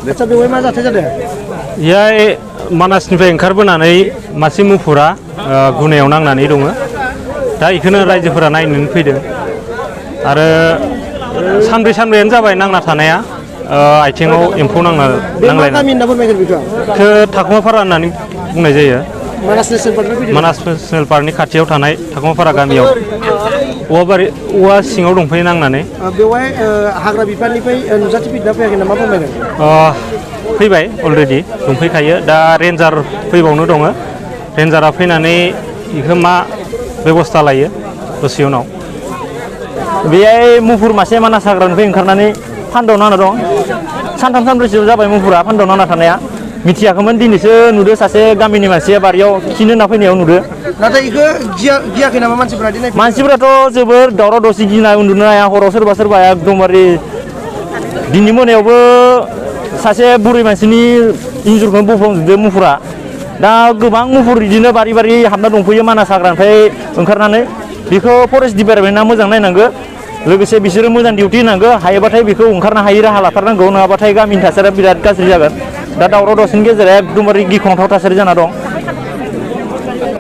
आच्छा बेवहाय मा जाथाय जादों? इयाय मानासनिफ्राय ओंखारबोनानै मासे मुफुरा गुनायाव नांनानै दङ। दा इखौनो रायजोफोरा नायनो फैदों आरो सानब्रैयानो जाबाय नांना थानाया आथिङाव एम्फौ नांलायनाय। बेखौ थाखुमाफारा होननानै बुंनाय जायो। मानास नेसनेल पार्कनि खाथियाव थानाय थाखुमाफारा गामियाव औवा सिङाव दंफैयो नांनानै। बेवहाय हाग्रा बिफाननिफ्राय नुजाथि फैदोंना फैयाखै नामा फोरमायगोन? फैबाय अलरेडि दंफैखायो। दा रेन्जार फैबावनो दङ। रेन्जारा फैनानै बेखौ मा बेबस्था लायो दसे उनाव। बेहाय मुफुर मासे मानास हाग्रानिफ्राय ओंखारनानै फान्दाव नांना दं। सानथाम सानब्रैसो जाबाय मुफुरा फान्दाव नांना थानाया। मिथियाखैमोन दिनैसो नुदो सासे गामिनि मानसिया बारियाव खिनो होनना फैनायाव नुदो। नाथाय इखो गियाखै नामा मानसिफोरा? मानसिफोराथ' जोबोर दावराव दावसि गिनाय उन्दुनो हाया हराव सोरबा एकदमबारे दिननि मोनायावबो सासे बुरै मानसिनि इन्जुरखौनो बुफ्लंजोबदो मुफुरा। दा गोबां मुफुर बिदिनो बारि हाबना दंफैयो मानास हाग्रानिफ्राय ओंखारनानै। बेखौ फरेस्ट डिपार्टमेन्टआ मोजां नायनांगौ। लोगोसे बिसोरो मोजां डिउटि होनांगौ। हायोबाथाय बेखौ ओंखारनो हायि राहा लाथारनांगौ। नङाबाथाय गामिनि थासारिया बिराद गाज्रि जागोन। दा दावराव दावसिनि गेजेराव एकदमबारे गिख्रंथाव थासारि जाना दं।